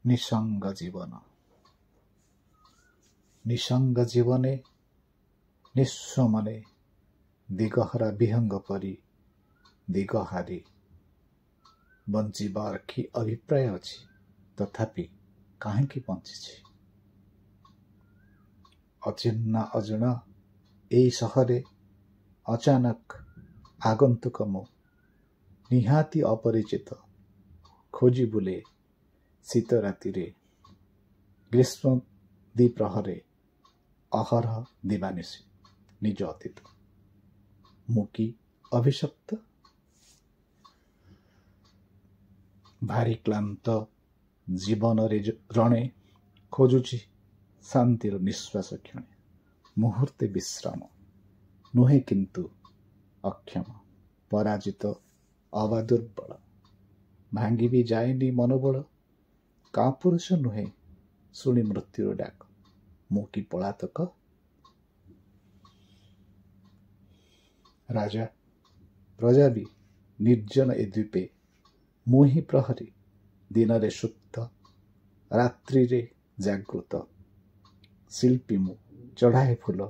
ନିଃସଙ୍ଗ ଜୀବନ। ନିଃସଙ୍ଗ ଜୀବନେ ନିଃସ୍ୱ ମନେ, ଦିଗହରା ବିହଙ୍ଗ ପରି ଦିଗହାରି। ବଞ୍ଚିବାର କି ଅଭିପ୍ରାୟ ଅଛି, ତଥାପି କାହିଁକି ବଞ୍ଚିଛି? ଅଚିହ୍ନା ଅଜଣା ଏଇ ସହରେ ଅଚାନକ ଆଗନ୍ତୁକ ମୁଁ, ନିହାତି ଅପରିଚିତ। ଖୋଜି ବୁଲେ ଶୀତ ରାତିରେ, ଗ୍ରୀଷ୍ମ ଦ୍ୱିପ୍ରହରେ, ଅହରହ ଦିବାନିଶି ନିଜ ଅତୀତ। ମୁଁ କି ଅଭିଶପ୍ତ? ଭାରି କ୍ଳାନ୍ତ ଜୀବନରେ ରଣେ, ଖୋଜୁଛି ଶାନ୍ତିର ନିଶ୍ୱାସ କ୍ଷଣେ, ମୁହୂର୍ତ୍ତେ ବିଶ୍ରାମ। ନୁହେଁ କିନ୍ତୁ ଅକ୍ଷମ, ପରାଜିତ ଅବା ଦୁର୍ବଳ, ଭାଙ୍ଗି ବି ଯାଏନି ମନୋବଳ। କାପୁରୁଷ ନୁହେଁ ଶୁଣି ମୃତ୍ୟୁର ଡାକ, ମୁଁ କି ପଳାତକ? ରାଜା ପ୍ରଜା ବି ନିର୍ଜନ ଏ ଦ୍ୱୀପେ ମୁଁ ହିଁ ପ୍ରହରୀ, ଦିନରେ ସୁପ୍ତ, ରାତ୍ରିରେ ଜାଗୃତ। ଶିଳ୍ପୀ ମୁଁ, ଚଢ଼ାଏ ଫୁଲ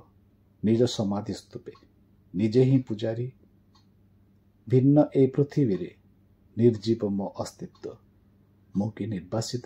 ନିଜ ସମାଧି ସ୍ତୂପେ, ନିଜେ ହିଁ ପୂଜାରୀ। ଭିନ୍ନ ଏ ପୃଥିବୀରେ ନିର୍ଜୀବ ମୋ ଅସ୍ତିତ୍ୱ, ମୁଁ କି ନିର୍ବାସିତ?